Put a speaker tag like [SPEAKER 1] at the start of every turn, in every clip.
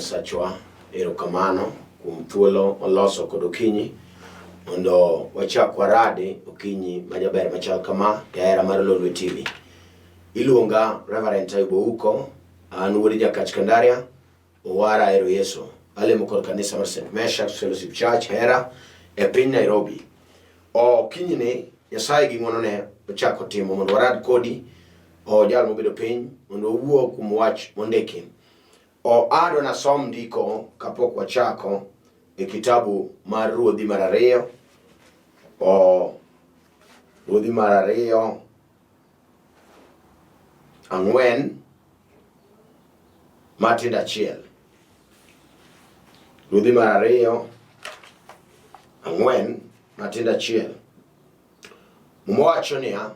[SPEAKER 1] Nyasachwa erokamano kuom thuolo moloso kod okinyi mondo wachak waradi okinyi majaber machal kama e hera mar Lolwe TV. Iluonga Reverend Taibo Ouko, an wuod Jakach Kandaria, owara ahero Yesu. Alemo kod kanisa mar St. Meshack Fellowship Church Hera e piny Nairobi. Okinyini Nyasaye gi ng'wonone ochako timo mondo warad kodi o jal mobedo piny mondo owuo kuom wach mondiki. O adwa nasom ndiko kapok wachako e kitabu mar Ruodhi mar ariyo. O Ruodhi mar ariyo 4 matindo 1. Ruodhi mar ariyo 4 matindo 1. Muma wacho niya,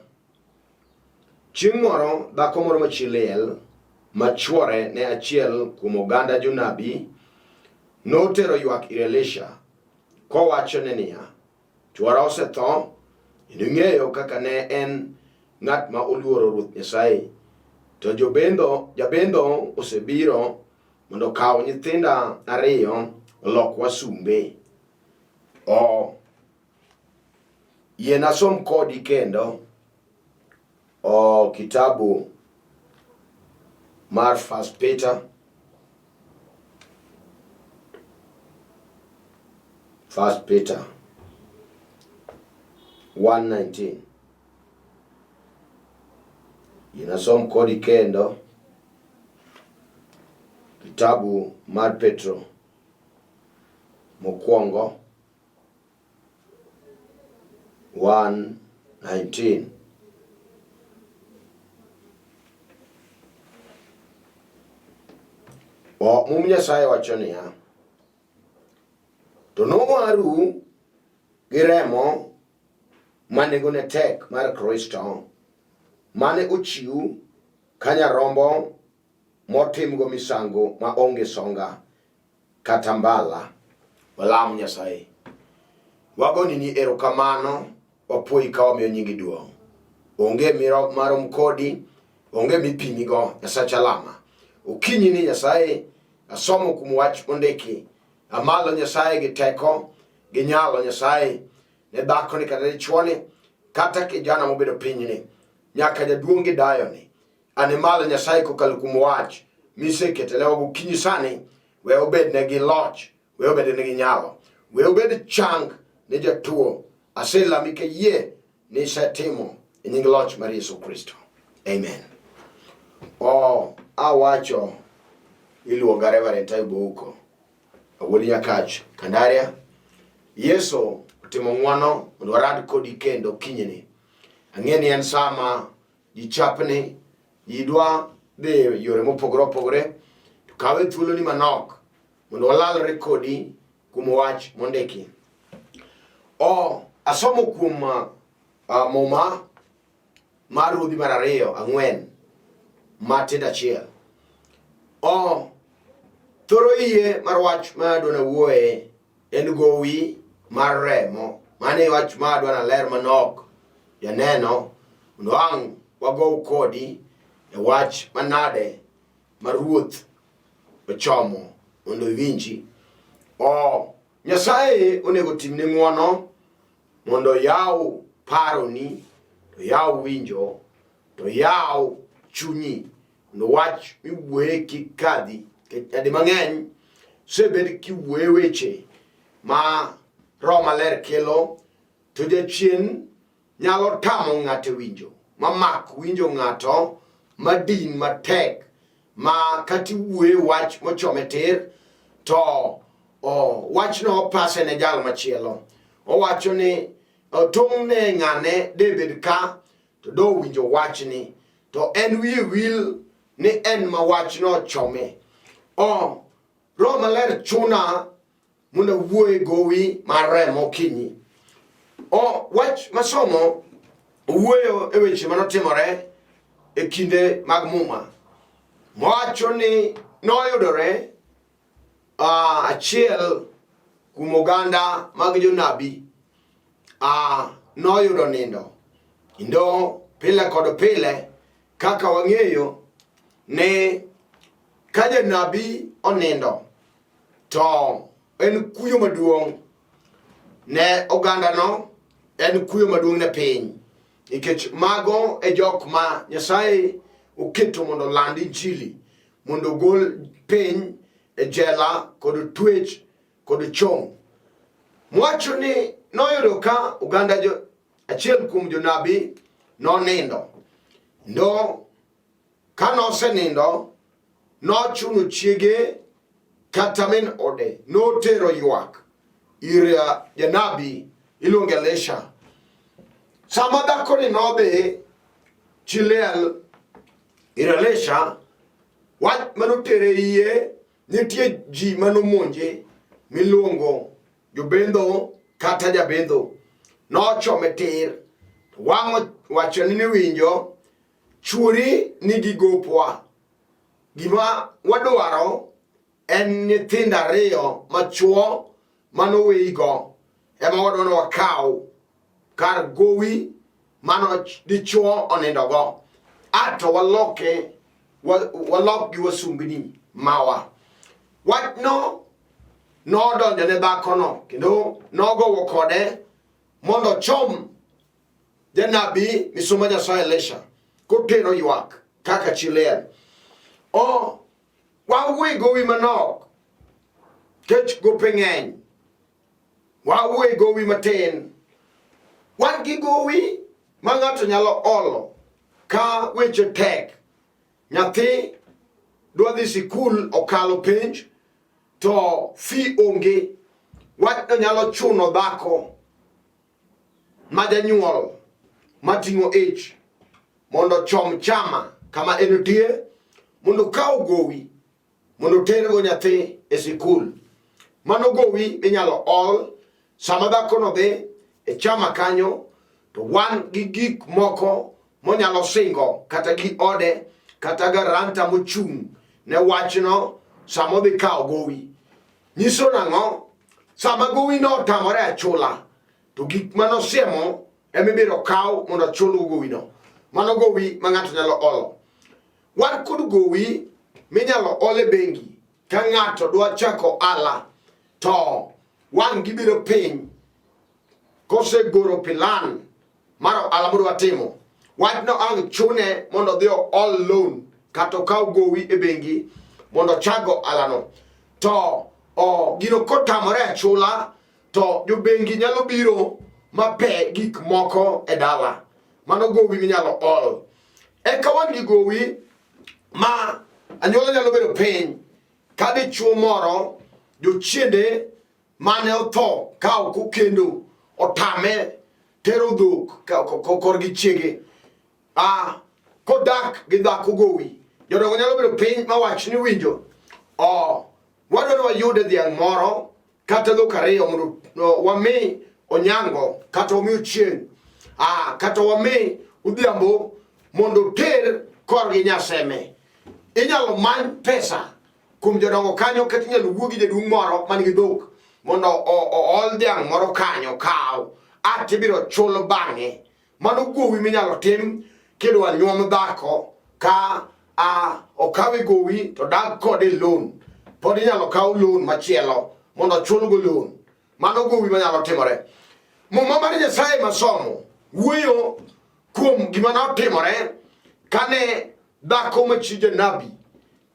[SPEAKER 1] Chieng' moro dhako moro ma chi liel ma chwore ne achiel kuom oganda jonabi notero ywak ir Elisha kowachone niya, Chwora osetho, kendo ing'eyo kaka ne en ng'at ma oluoro Ruoth Nyasaye. To jobendho, jabendho osebiro mondo okaw nyithinda ariyo olok wasumbe. O yie nasom kodi kendo o kitabu mar First Peter First Peter 1:19. Inasom kodi kendo kitabu mar Petro mokwongo 1:19. O, Mum Nyasaye wacho niya, to nowaru gi remo ma nengone tek mar Kristo, mane ochiw ka nyarombo motimgo misango ma onge songa kata mbala. Walam Nyasaye. Wagoni ni erokamano, wapuoyi ka wamiyo nyingi duong'. Onge miro marom kodi, onge mipimigo, Nyasach alama. Okinyi ni Nyasaye, asomo kuom wach mondiki. Amalo Nyasaye gi teko, gi nyalo Nyasaye, ne dhakoni kata dichuoni, kata kijana mobedo pinyni, nyaka jaduong' gi dayoni. Ane malo Nyasaye kokalo kuom wach miseketo e lewa gokinyi sani, we obed negi loch, we obed negi nyalo, we obed chang ne jatuo. Aselami ka yie ni isetimo e nying loch mar Yesu Kristo. Amen. O, awacho iluonga Reverend Taibu Ouko, wuod Nyakach, Kandaria. Yesu otimo ng'wono mondo warad kodi kendo kinyni. Ang'e ni en sama ji chapni, ji dwa dhi yore mopogore opogore, to kawe thuoloni manok mondo walalre kodi kuom wach mondiki. O, asomo kuom Muma mar Ruodhi mar ariyo 4 matindo 1. O, thoro iye mar wach ma adwa nawuoye en gowi mar remo. Mano e wach ma adwa naler manok janeno mondo ang' wagow kodi e wach manade ma Ruoth ochomo mondo iwinji. O Nyasaye onego timni ng'wono mondo oyaw paroni, to yaw winjo, to yaw chunyi mondo wach miwuoye kik kadhi. Nyadi mang'eny osebed kiwuoye weche ma Roho Maler kelo to jachien nyalo tamo ng'ato winjo mamak winjo ng'ato madin matek ma kata iwuoye wach mochome tir to o, wachno opase ne jal machielo owacho ni tong' ne ng'ane debed ka to do winjo wachni to en wiye wil ni en ma wachno ochome o Roho Maler chuna mondo awuoye gowi mar remo okinyi. O wach masomo owuoyo e weche manotimore e kinde mag Muma. Mowacho ni noyudore achiel kuom oganda mag jonabi noyudo nindo. Kendo pile kod pile kaka wang'eyo ni ka janabi onindo To en kuyo maduong' ne ogandano, en kuyo maduong' ne piny, nikech mago e jok ma Nyasaye oketo mondo oland injili, mondo ogol piny e jela kod twech kod chong. Mwacho ni noyudo ka oganda jo, achiel kuom jonabi nonindo. Ndo ka nosenindo, nochuno chiege kata min ode notero ywak ir janabi iluongo Elisha. Sama dhakoni nodhi chi liel ir Elisha, wach manotere iye nitie ji manomonje miluongo jobendho kata jabendho nochome tir wang' wacho ni niwinjo chuori nigi gopwa gima wadwaro en nyithindo ariyo machuo manoweyigo ema wadwa ni wakaw kar gowi mano dichuo onindogo ato waloke walok gi wasumbini mawa. Wachno nodonjo ne dhakono kendo nogowo kode mondo ochom janabi misumba Nyasaye Elisha kotero ywak kaka chi liel. O wawuoye gowi manok kech gope ng'eny. Wawuoye gowi matin. Wan gi gowi ma ng'ato nyalo olo ka weche tek. Nyathi dwa dhi sikul okalo penj to fee onge. Wachno nyalo chuno dhako ma janyuol mating'o ich mondo ochom chama kama entie mondo okaw gowi mondo otergo nyathi e sikul. Mano gowi minyalo ol sama dhakono dhi e chama kanyo to wan gi gik moko monyalo singo kata gi ode kata garanta mochung' ne wachno sama odhi kawo gowi. Nyiso nang'o? Sama gowi no otamore achula to gik mane osiemo ema ibiro kaw mondo ochulgo gowino. Mano gowi ma ng'ato nyalo olo. Wan kod gowi minyalo ol e bengi ka ng'ato dwa chako ohala to wang' gibiro piny kosegoro pilan mar ohala modwa timo wachno ang' chune mondo odhi ool loan kata okaw gowi e bengi mondo ochak ohalano to o gino kotamore achula to jobengi nyalo biro ma pe gik moko e dala mano gowi minyalo ol eka wan gi gowi ma anyuola nyalo bedo piny ka dichuo moro jochiende mane otho ka ok okendo otame tero dhok korgi chiege a kodak gi dhako gowi jodongo nyalo bedo piny mawach ni winjo o wadwa ni wayude dhiang' moro kata dhok ariyo mondo wami onyango kata wami ochieng' ah, kata wami odhiambo mondo oter korgi nyaseme inyalo many pesa kuom jodongo kanyo kata inyalo wuo gi jaduong' moro man gi dhok mondo ool dhiang' moro kanyo kaw a tibiro chul bang'e Mano gowi minyalo tim kidwa nyuom dhako ka a okawe gowi to dag kode loan. Pod inyalo kaw loan machielo mondo ochulgo loan. Mano gowi manyalo timore. Muma mar Nyasaye masomo wuoyo kuom gima notimore kane dhako ma chi janabi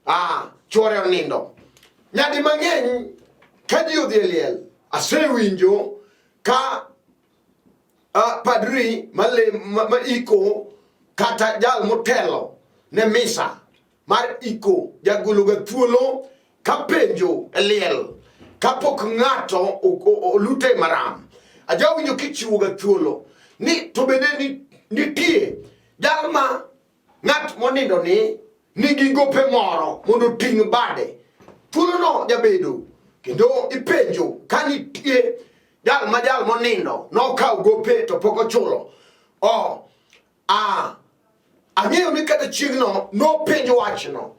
[SPEAKER 1] a chwore onindo. Nyadi mang'eny ka ji odhi e liel, asewinjo ka padri ma, ma, ma iko kata jal motelo ne misa mar iko jagologa thuolo ka penjo e liel kapok ng'ato olute maram. Ajawinjo kichiwoga thuolo ni to bende nitie jal ma ng'at monindo ni nigi gope moro mondo oting' bade. Thuolono jabedo kendo ipenjo ka nitie jal ma jal monindo nokawo gope to pok ochulo. O a ang'eyo ni kata chieng'no nopenjo wachno.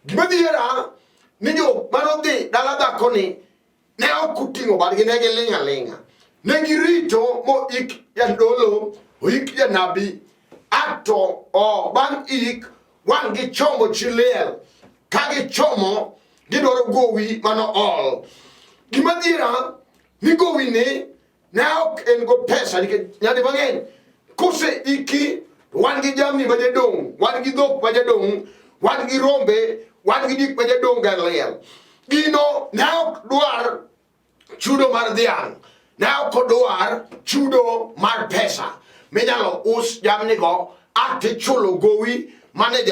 [SPEAKER 1] Gima dhiera ni jo manodhi dala dhakoni ne ok oting'o badgi ne giling' aling'a ne girito moik jadolo oik janabi ato o bang' ik wang' gichomo chi liel ka gichomo Gidwaro gowi mano ol. Gima dhiera ni gowi ni ne ok en go pesa nikech nyadi mang'eny kose iki wan gi jamni ma jadong', wan gi dhok ma jadong', wan gi rombe, wan gi gik ma jadong' ga liel. Gino ne ok dwar chudo mar dhiang', ne ok odwar chudo mar pesa minyalo us jamnigo atichulo gowi mane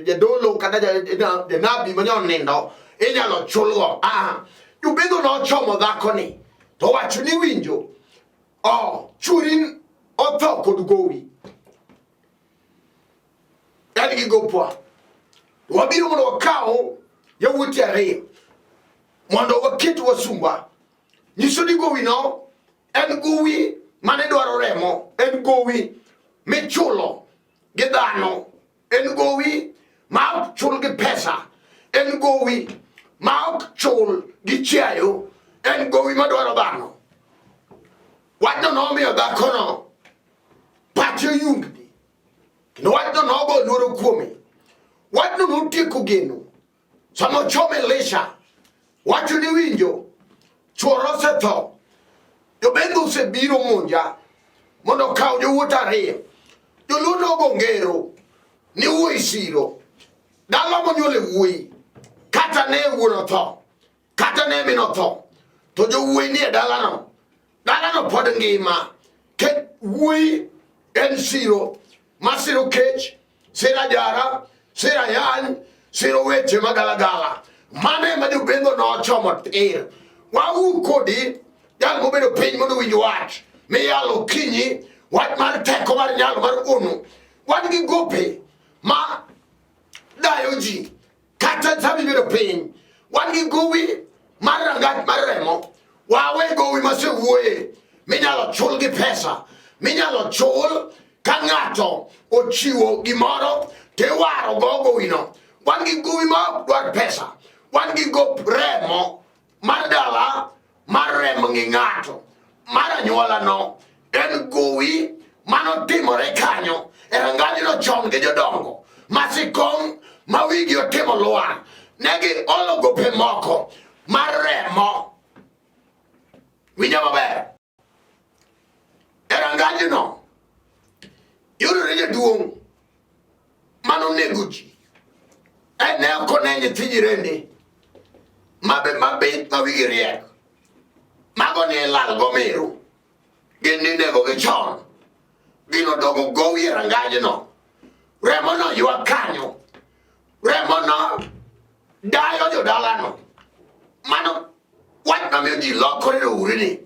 [SPEAKER 1] jadolo kata janabi mane onindo inyalo chulgo. Ah, Jobedho nochomo dhakoni to wacho ni winjo oh, churi otho kod gowi en gi gopwa wabiro mondo wakaw yawuoti ariyo mondo waket wasumba nyiso ni gowino en gowi mane dwaro remo en gowi michulo gi dhano en gowi ma ok chul gi pesa en gowi ma ok chul gi chiayo en gowi madwaro dhano wachno nomiyo dhakono pache oyungni kendo wachno nogo luoro kuome wachno notieko geno sama ochom Elisha wacho ni winjo chuora osetho jobendho osebiro monja mondo okaw jowuot ariyo joluo nogo ngero ni wuoyi siro dala monyuole wuoyi kata ne wuon otho kata ne min otho to jowuoyi nie dalano dalano pod ngima ke wuoyi en siro ma siro kech siro ajara siro ayany siro weche magalagala mano ema jobendho nochomo tir wawu kodi jal mobedo piny mondo owinj wach miyalo okinyi wach mar teko mar nyalo mar unu wan gi gope ma dayo ji kata sama ibedo piny wan gi gowi mar rangach mar remo wawe gowi masewuoye minyalo chul gi pesa minyalo chul ka ng'ato ochiwo gimoro to iwaro go gowino wan gi gowi ma ok dwar pesa wan gi gop remo mar dala mar remo gi ng'ato mar anyuolano en gowi manotimore kanyo e rangajno chon gi jodongo masikong ma wigi otimo lwar ne giolo gope moko mar remo winjo maber e rangajno yudore jaduong' manonego ji en ne ok one nyithi jirende mabe mabith ma wigi riek mago ni lal go miru gin ninego gi chon gino dogo gowi e rangajno remono ywak kanyo remono dayo jodalano mano wach mamiyo ji lokore roure ni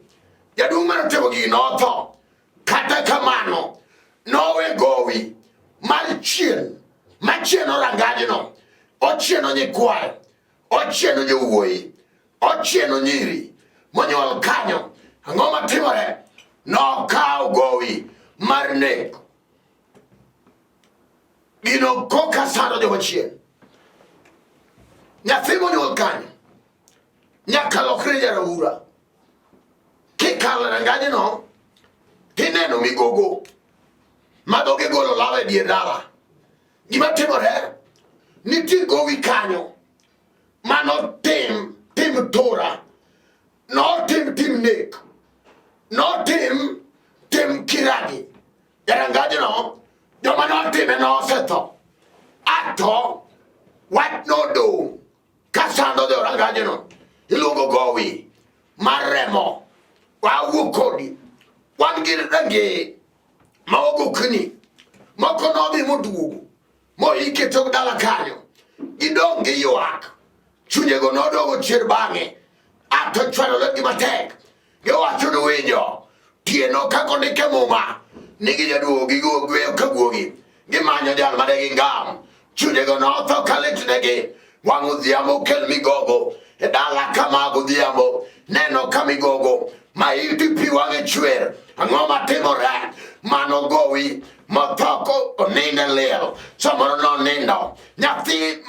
[SPEAKER 1] jaduong' manotimo gigi notho Kata kamano, nowe gowi mar chien machieno rangajno, ochieno nyikwayo, ochieno jowuoyi, ochieno nyiri monyuol kanyo. Ang'o matimore? Nokawo gowi mar nek. Gino koka sando joma chien. Nyathi monyuol kanyo nyaka lokre jaraura. Kikalo rangajno tineno migogo ma dhoge golo law e dier dala. Gima timore nitie gowi kanyo manotim tim tura, notim tim nek, notim tim kiragi. E rangajno joma notime nosetho, ato wach nodong' kasando jo rangajno iluongo gowi mar remo wawuok kodi wan gi rangeye ma ogokni moko nodhi moduogo moike tok dala kanyo gidong' gi ywak chunyego nodogo chier bang'e ato chwalo lwetgi matek Giwacho ni winjo tieno kaka ondik e muma ni gijaduogo gigweyo ka guogi gimanyo jal mane gingam chunyego notho ka litnegi wang' odhiambo okel migogo e dala kama godhiambo neno ka migogo ma iti pi wang'e chwer ang'o matimore mano gowi motho ko onindo e liel samoro nonindo nyathi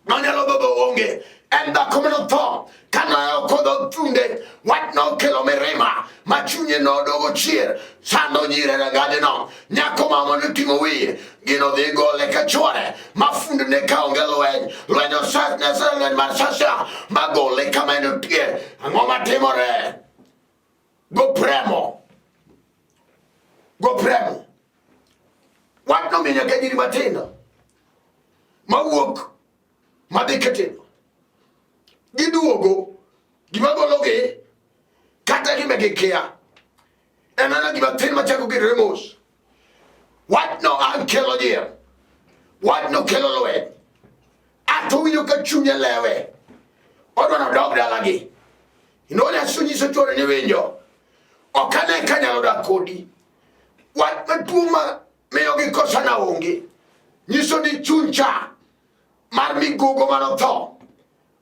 [SPEAKER 1] manyalo dhodho onge en dhako manotho Kane okodho thunde, wach nokelo mirima. ma chunye nodogo chier sando nyire rangajno. Nyako mama noting'o wiye, gino dhi gole ka chwore ma fundne ka onge lweny. Lweny osesne lweny mar sasa ma gole kama entie. Ang'o matimore? Go premo. Go premo. Wachno miyo nyaka nyiri matindo mawuok madhi ketedo giduogo gima gologi kata gima gikia en ana gima thin machako gedore mos. Wachno an kelo jier, wachno kelo lweny. Ato winjo ka chunye lewe, odwa nodog dalagi. Ino nyiso chwore ni winjo, ok ane ka nyalo dak kodi. Wach maduong' ma miyo gikosana onge, nyiso ni chuny cha mar migogo manotho,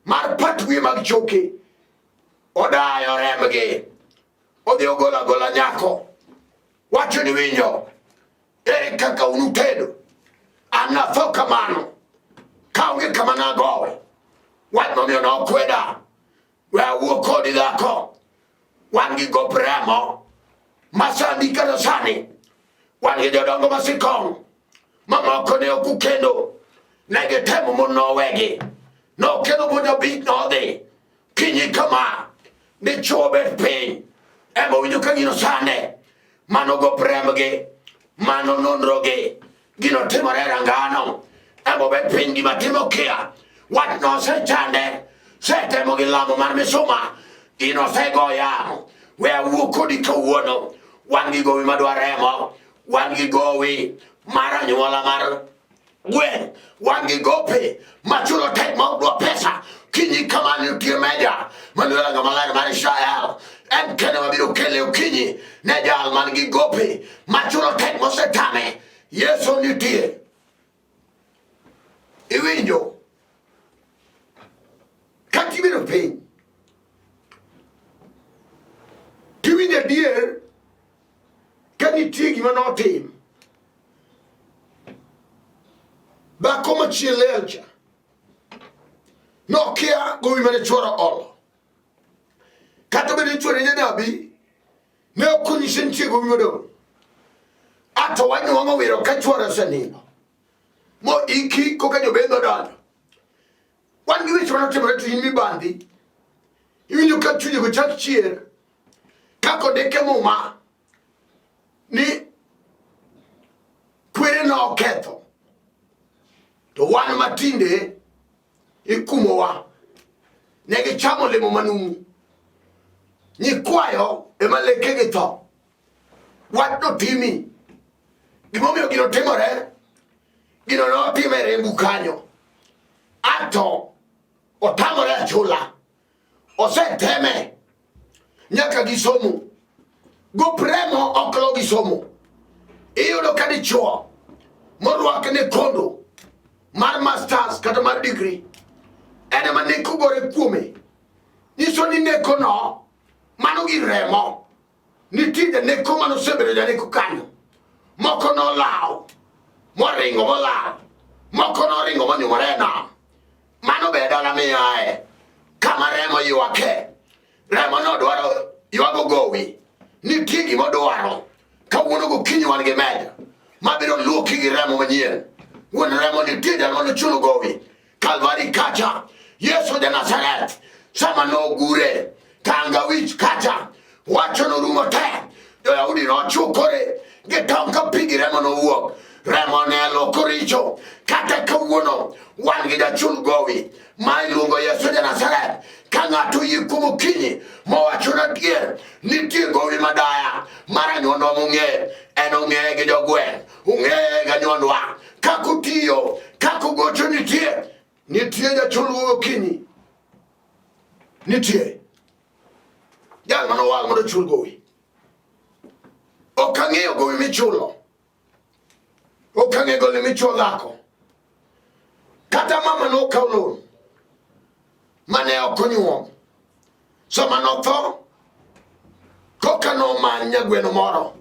[SPEAKER 1] mar pat wiye mag choke, odayo rembgi, odhi ogolo agola nyako. Wacho ni winjo, ere kaka unutedo? An natho kamano, kaonge kama nagowe. Wach momiyo nokweda, we awuo kodi dhako, wan gi gop remo masandi kata sani, wan gi jodongo masikong' mamoko ne ok ukendo, ne gitemo mon nowegi, nokendo mon abich nodhi, kinyi kama, dichuo bet piny, ema owinjo ka gino sande, mano gop rembgi, mano nonrogi, gino timore e rangano, ema obet piny gima timo kia, wach nosechande, setemo gi lamo mar misuma, gino osego yamo, we awuo kodi kawuono, wan gi gowi madwa remo, wan gi gowi mar anyuola mar gweng', wan gi gope machulo tek ma ok dwa pesa. Kinyi kama nitie meja manuela ngama ler mar Israel, en kende mabiro kele okinyi ne jal man gi gope machulo tek mosetame. Yesu nitie. Iwinjo? Kata ibedo piny tiwinjo adier ka nitie gima notim. Dhako machiel lel cha nokia gowi mane chworo olo. Kata obedo ni chwore janabi, ne ok onyise nitie gowi modong'. Ato wanwang'o wiro ka chwore osenindo. Mo iki koka jobendho donjo. Wan gi weche manotimore to in mibandhi. Iwinjo ka chunyego chak chier. Kaka ondik e Muma ni kwere noketho to wan matinde ikumowa. Ne gichamo olemo manumu. Nyikwayo ema lekegi tho. Wachno timi. Gimomiyo gino timore, gino notime e rembu kanyo. Ato otamore achula. Oseteme nyaka gi somo. Gop remo ok lo gi somo. Iyudo ka dichuo morwak ne kondo mar masters kata mar degree en ema neko gore kuome. Nyiso ni neko no mano gi remo. Nitie janeko mane osebedo janeko kanyo. Moko nolaw moringo molal. Moko noringo monyumore e nam. Mano be dala miaye kama remo ywake. Remo no dwaro ywago gowi. Nitie gima odwaro. Kawuono gokinyi wan gi meja mabiro luoki gi remo manyien. Wuon remo nitie jal manochulo gowi. Kalvari kacha Yesu ja Nazareth sama nogure tanga wich kacha wacho norumo te. Jo-Yahudi nochukore gi tong' ka pi gi remo nowuok. Remo ne loko richo. Kata kawuono wan gi jachul gowi ma iluongo Yesu ja Nazareth. Ka ng'ato oyie kuom okinyi mowacho nadier, nitie gowi madaya mar anyuondwa mong'e, en ong'eye gi jogweng', ong'eye gi anyuondwa. Kaka otiyo, kaka ogocho nitie, nitie jachul gowi okinyi, nitie jal manowal mondo ochul gowi. Ok ang'eyo gowi michulo, ok ang'eyo gowi michulo dhako. Kata mama nokawo loan mane ok onyuom, sama notho koka nomany nyagweno moro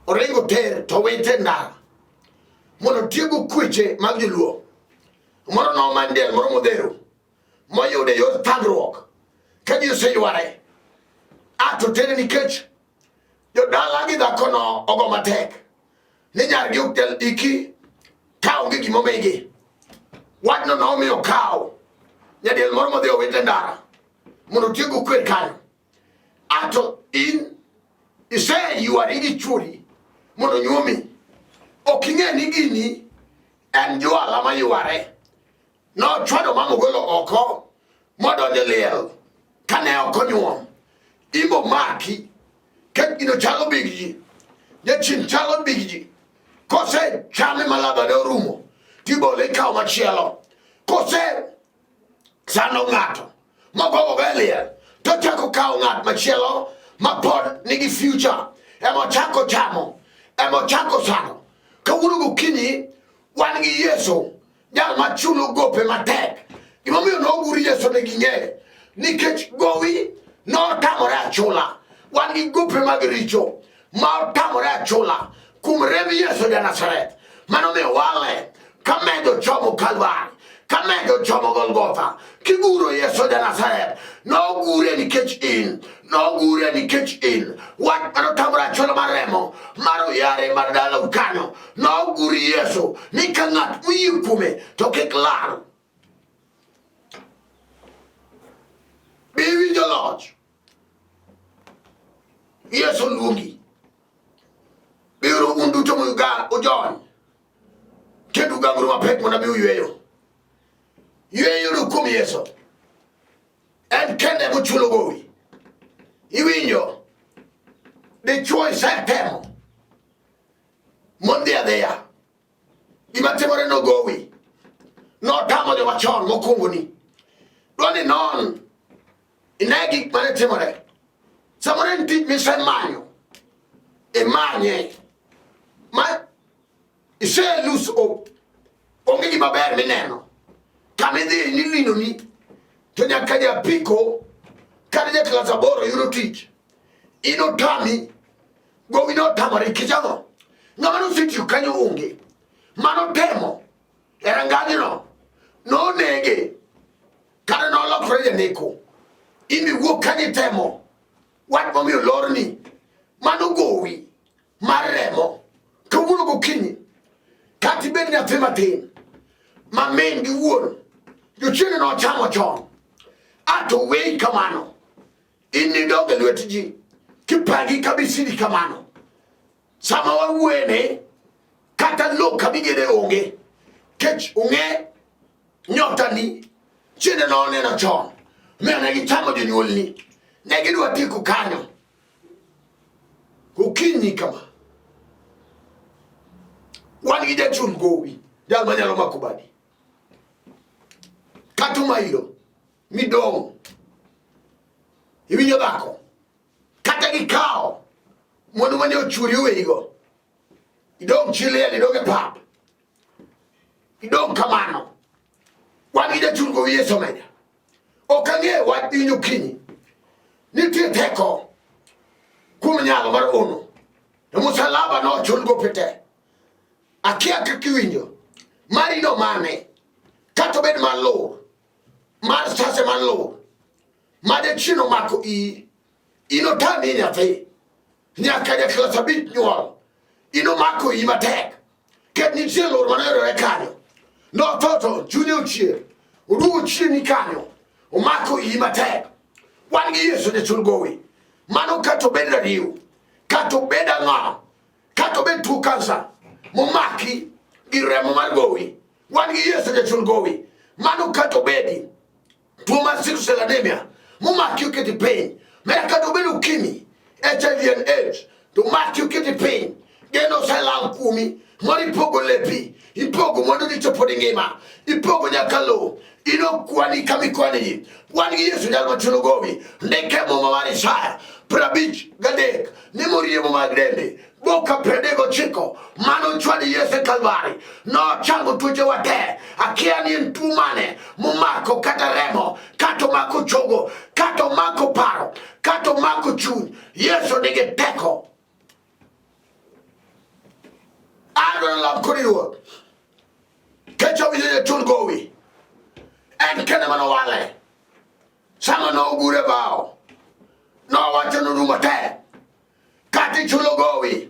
[SPEAKER 1] oringo ter to wite ndara mondo otiego kweche mag joluo. Moro nomany del moro modhero moyudo e yor thagruok ka ji oseyware. Ato tere nikech jodala gi dhakono ogo matek ni nyargi ok nyal iki ka onge gimomigi. Wachno nomiyo okawo nyadiel moro modhi owite ndara mondo otiek kwer kanyo. Ato in iseywari gi chwori mondo onyuomi. Ok ing'e ni gini en jwala mayware. Nochwado mama ogolo oko modonjo e liel kane ok onyuom. Imbo maki kech gino chalo big ji. Jachien chalo big ji. Kose chame maladhane orumo tibole ikawo machielo. Kose sando ng'ato mogogo e liel to chako kawo ng'at machielo ma pod nigi future ema ochako chamo ema ochako sando. Kawuono gokinyi wan gi Yesu jal ma chulo gope matek. Gimomiyo nogur Yesu ne ging'e nikech gowi notamore achula. Wan gi gope mag richo ma otamore achula kuom remb Yesu ja Nazareth. Mano miyo wale ka medo chomo Kalvari, ka medo chomo Golgotha, kiguro Yesu ja Nazareth. Nogure nikech in, nogure nikech in. Wach mano tamore achula mar remo mar oyare mar dalau kanyo. Nogur Yesu ni ka ng'at moyie kuome to kik lal. Be iwinjo loch? Yesu luongi. Biuru un duto muyuga ujony kendo ugangru mapek mondo abi uyweyo. Yweyuru kuom Yesu. En kende mochulo gowi. Iwinjo? Dichuo isetemo Mondhi adhiya. Gima timore nogowi. Notamo joma chon mokwongoni. Dwa ni non ine gik mane timore. Samoro en tich misemanyo. Imanye. Ma ise lose hope. Onge gima ber mineno. Kama idhi nilinoni to nyaka japiko kata ja klas aboro yudo tich. In otami Gowi notamore nikech ang'o? Ng'ama nosetiyo kanyo onge. Mano temo e rangajno nonege kata nolokore janeko. In iwuok kanyo itemo wach momiyo lorni. Mano gowi mar remo. Kawuono gokinyi kata ibed nyathi matin ma min gi wuon jochiende nochamo chon ato weyi kamano In nidog e lwet ji kipangi kabisini kamano. Sama wawuoyeni kata lo kamigene onge kech ung'e nyotani chiende noneno chon miyo ne gichamo jonyuolni ne gidwa tieko kanyo okinyi kama wan gi jachul gowi jal manyalo mako badi kata umairo midong' iwinjo dhako kata gikawo mwandu mane ochuri oweyigo idong' chi liel idong' e pap idong' kamano wan gi jachul gowi Yesu omenya ok ang'eyo wach winjo okinyi nitie teko kuom nyalo mar ono e musalaba nochul gope te akia kaka iwinjo mari no mane kata obed mar lur mar sase mar lur ma jachien omako iyi in otami nyathi nyaka ja klas abich nyuol in omako iyi matek ket nitie lur mane yudore kanyo notho to chunye ochier oduogo chieni kanyo omako iyi matek wan gi Yesu jachul gowi mano kata obed rariw kata obed ang'o kata obed tuo kansa momaki gi remo mar gowi wan gi Yesu jachul gowi mano kata obedi tuo mar sickle cell anemia momaki oketi piny mera kata obed ukimwi HIV and AIDS to maki oketi piny geno oselal kuomi moro ipogo lepi ipogo mwandu ni to pod ingima ipogo nyaka lowo in okwani kama ikwani ji wan gi Yesu jal machulo gowi ndike muma mar Isaya 53 ni moriemo mag dende boka 39 mano chwadi Yesu e Kalvari nochango tuochewa te akia ni en tuo mane momako kata remo kata omako chogo kata omako paro kata omako chuny Yesu nigi teko adwaro lam kodi ruoth kech owinjo jachul gowi en kende manowale sama nogure bao. Awacho norumo te. Kata ichulo gowi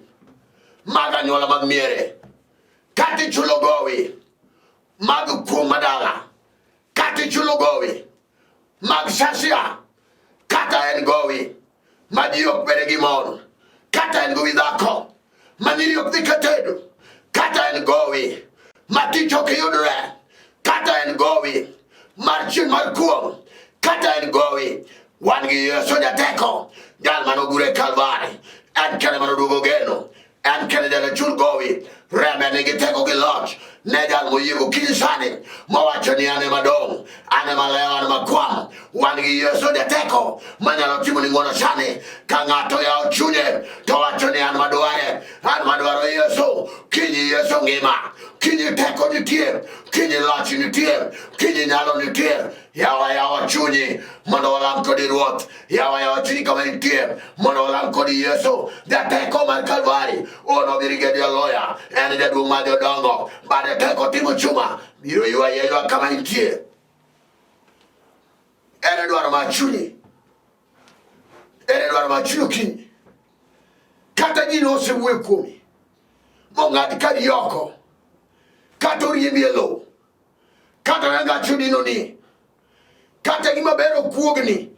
[SPEAKER 1] mag anyuola mag miere, kata ichulo gowi mag kuom madala, kata ichulo gowi mag sasia, kata en gowi ma ji ok bede gi mon, kata en gowi dhako ma nyiri ok dhi katedo, kata en gowi ma tich ok yudre, kata en gowi mar chieng' mar kuong', kata en gowi wan gi Yesu jateko, jal mane ogure Kalvari, en kende mane oduogo geno, en kende jal achul gowi, rembe nigi teko gi loch ne jal moyie gokinyi sani mowacho ni an ema dong', an ema lewo, an ema kwamo. Wan gi Yesu jateko manyalo timo ni ng'wono sani. Ka ng'ato yawo chunye to wacho ni an madware, an madwaro Yesu. Kinyi Yesu ngima, kinyi teko nitie, kinyi loch nitie, kinyi nyalo nitie. Yawa yawa chunyi mondo walam kodi Ruoth. Yawa yawa chunyi kama intie mondo walam kodi Yesu. Jateko mar Kalvari, ono brigadier lawyer, en jaduong' mar jodongo. Bade teko timo chuma, biro ywayi aywa kama intie. Ere dwaro mar chunyi? Ere dwaro mar chunyi okinyi? Kata ji nosewuoyo kuomi, mong'ad kari oko, kata oriembi e lowo, kata rangach odinoni, kata gima ber okuogni,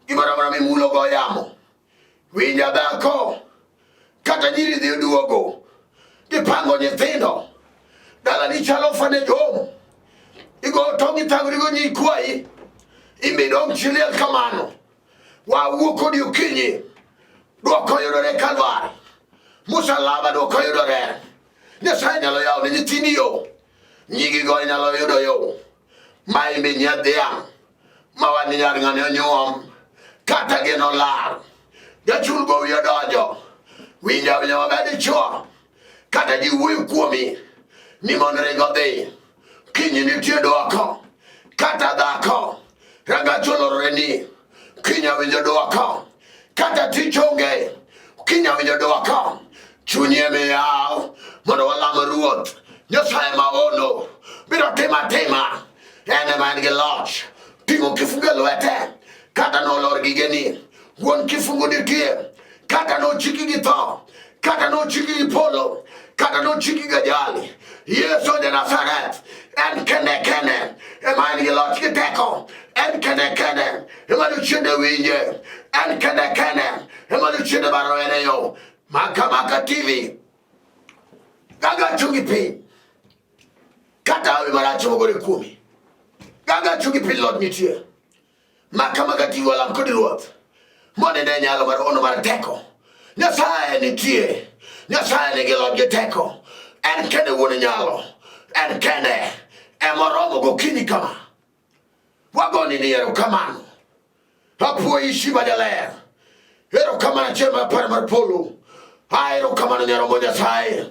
[SPEAKER 1] gimoro amora mimulo go yamo. Winja dhako, kata nyiri dhi duogo, gipango nyithindo, dalani chalo orphanage home, igo tong' ithagorigo nyikwayi, imidong' chi liel kamano. Wawuok kodi okinyi, dwoko yudore Kalvari, musalaba dwoko yudore. Nyasaye nyalo yawo ne nyithindi yo, nyigigo nyalo yudo yo. Ma imbe nyia dhiang' ma wan nyar ng'ane onyuom kata geno lal. Jachul gowi odonjo, winja winja maber dichuo, kata ji wuoyo kuomi ni mondo ringo dhi, kiny nitie dwoko, kata dhako rangach olorore ni, kiny awinjo dwoko, kata tich onge, kiny awinjo dwoko, chunyi emiyaw mondo walam Ruoth Nyasaye ma ono biro timo atima, en ema en gi loch, ting'o kifungu e lwete, kata nolor gigeni, wuon kifungu nitie, kata nochiki gi tho, kata nochiki gi polo, kata nochiki gi ajali. Yesu ja Nazareth en kende kende ema en gi loch gi teko, en kende kende ema jochiende winje, en kende kende ema jochiende baro en e yo. Maka Maka TV gaga chungi piny kata hawi marach mogore kuomi, gaga chungi piny lot nitie. Maka Maka TV walam kod Ruoth mondo ne nyalo mar ono mar teko. Nyasaye nitie, Nyasaye nigi loch gi teko, en kende wuon nyalo, en kende emoromo gokinyi kama. Wagoni ni erokamano, apuoyi Shiva jaler, erokamano achiel mar apar mar polo, a erokamano nyaromo Nyasaye,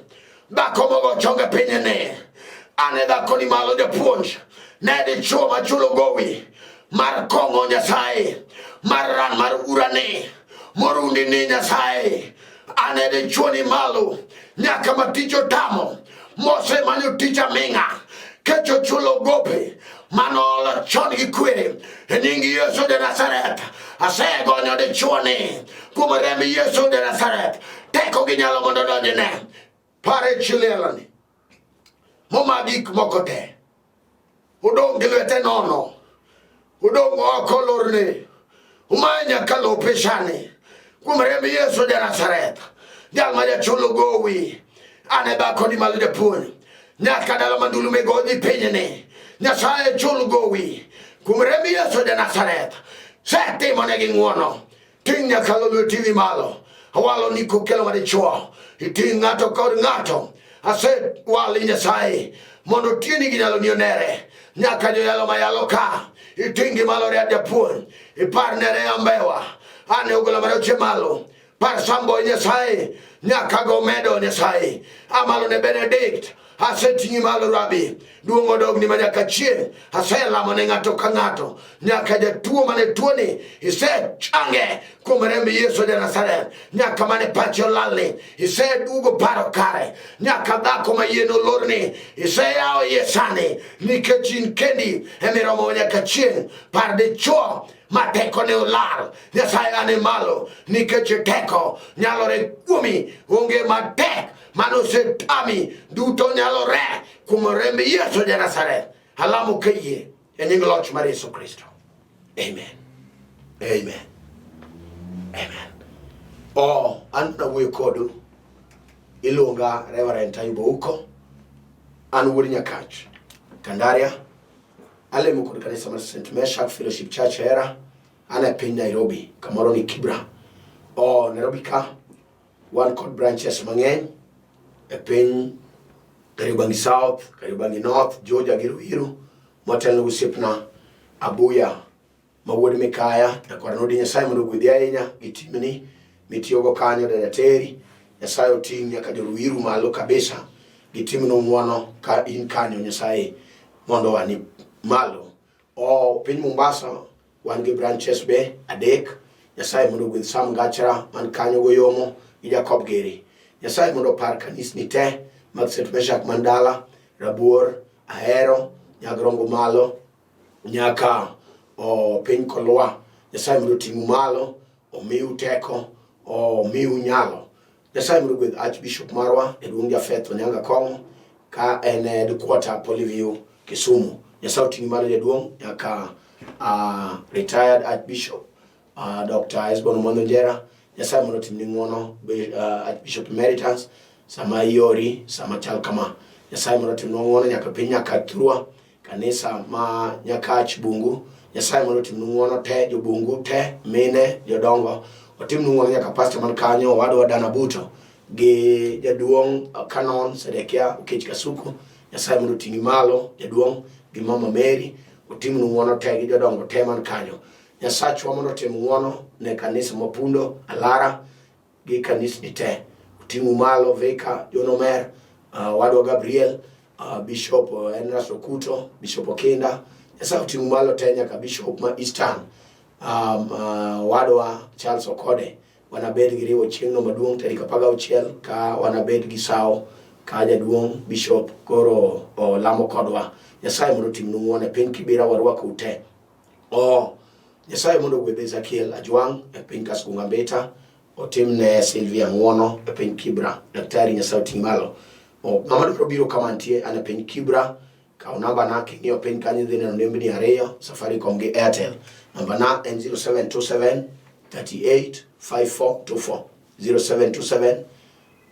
[SPEAKER 1] dhako mogo chonge piny ni, an e dhako ni malo japuonj, ne dichuo machulo gowi mar kong'o Nyasaye, mar ran mar urani, morundi ni Nyasaye, an e dichuo ni malo, nyaka ma tich otamo, mosemanyo tich aming'a, kech ochulo gope manoolo chon gi kwere e nying Yesu ja Nazareth. Asegonyo dichuoni kuom remb Yesu ja Nazareth. Teko gi nyalo mondo odonjne. Pare chi lieloni moma gik moko te odong' gi lwete nono, odong' oko lorne, umaye nyaka lope sani kuom remb Yesu ja Nazareth, jal ma jachulo gowi. An e dhako ni malo japuonj, nyaka dala mandulu megodhi pinyni, Nyasaye chul gowi kuom remb Yesu ja Nazareth. Setimonegi ng'wono, ting' nyaka lolwe TV malo, awalo ni kokelo madichuo, iting' ng'ato kod ng'ato, asewali Nyasaye mondo tieni gi nyalo ni onere, nyaka joyalo mayalo ka, iting' gi malo riad japuonj, ipar ne Rea Mbewa, ane ogola maroche malo, par sambo Nyasaye, nyaka go medo Nyasaye, amalo ne Benedict, aseting'i malo Rabi, duong' odogni ma nyaka chieng', aselamo ne ng'ato ka ng'ato, nyaka jatuo mane tuoni isechange kuom remb Yesu ja Nazareth, nyaka mane pache olalni iseduogo paro kare, nyaka dhako ma yien olorni iseyawo iye sani, nikech in kendi emiromo nyaka chieng'. Par dichuo ma tekone olal. Nyasaye ane malo nikech teko nyalore kuomi, onge matek mane osetami, duto nyalore kuom remb Yesu ja Nazareth. Alamo kayie e nying loch mar Yesu Kristo. Amen. Amen. Amen. Oh, an nawuoyo kodu. Iluonga Reverend Ayuba Uko. An wuod Nyakach, Kandaria. Alemo kod kanisa mar St. Meshach Fellowship Church Hera. An e piny Nairobi, kamoro ni Kibra. Oh, Nairobi ka wan kod branches mang'eny e piny Kariobangi South, Kariobangi North, Juja gi Ruiru, motelo osiepna Abuya ma wuod Mikaya, nyakwar Nodi. Nyasaye mondo ogwedhi ahinya gi timni mitiyogo kanyo dada Teri. Nyasaye oting' nyaka jo Ruiru malo kabisa gi timno ng'wono ka in kanyo Nyasaye mondo ani malo. O piny Mombasa wan gi branches be adek. Nyasaye mondo ogwedh Sam Gachra man kanyo goyomo gi Jacob Geri. Nyasaye mondo opar kanisni te mag St. Meshach man dala, Rabuor, Ahero, Nyagrongo malo nyaka o piny Kolwa. Nyasaye mondo oting'u malo, omiu teko, omiu nyalo. Nyasaye mondo ogwedh Archbishop marwa, Jaduong' Jafeth Onyango Akong'o, ka en e headquarter Polyview, Kisumu. Nyasaye oting'i malo jaduong' nyaka retired Archbishop Dr. Esbon Omondo Njera. Nyasaye mondo otimni ng'wono, Archbishop Emeritus, sama iori, sama chal kama. Nyasaye mondo otimnwa ng'wono nyaka piny nyaka thurwa. Kanisa ma Nyakach Bungu, Nyasaye mondo otimnu ng'wono te, jobungu te, mine, jodongo, otimnu ng'wono nyaka pastor man kanyo, owadwa Dana Buto gi jaduong' Canon Sedekia Okech Kasuku, Nyasaye mondo oting'i malo jaduong' gi mama Mary, otimnu ng'wono te gi jodongo te man kanyo. Nyasachwa mondo otim ng'wono ne kanisa ma Pundo, Alara, gi kanisni te oting'u malo Vika John Omer, wadwa Gabriel, Bishop Enras Okuto, Bishop Okinda, Nyasaye oting'u malo te nyaka Bishop ma Eastern, wadwa Charles Okode. Wanabed gi riwo chieng'no maduong' tarik 16 ka wanabed gi sawo ka jaduong' Bishop koro olamo kodwa. Nyasaye mondo otimnu ng'wono e piny Kibera warwakou te. Oh, Nyasaye mondo ogwedh Ezekiel Ajwang' e piny Kaskunga Mbita, otimne Sylvia ng'wono e piny Kibra. Daktari Nyasaye oting' malo. Oh, ng'ama dwaro biro kama antie, an e piny Kibra. Kaw namba na king'iyo piny kanyo idhi neno nembni ariyo, Safaricom gi Airtel. Namba na en 0727 38 5424. 0727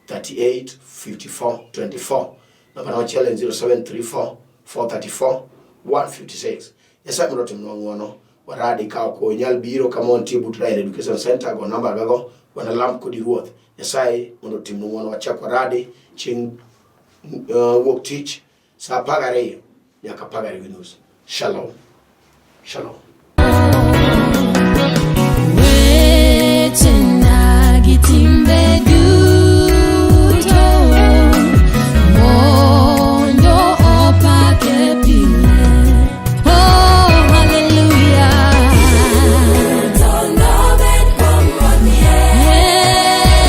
[SPEAKER 1] 38 54 24. Namba na machielo en 0734 434 156. Nyasaye mondo otimnwa ng'wono. Waradi ka ok onyal biro kama wantie but Raila Education Center, go namba gago, wanalam kodi Ruoth. Nyasaye mondo otimnwa ng'wono. Wachak waradi chieng' wuok tich saa 12 nyaka 12:30. Shalom. Shalom.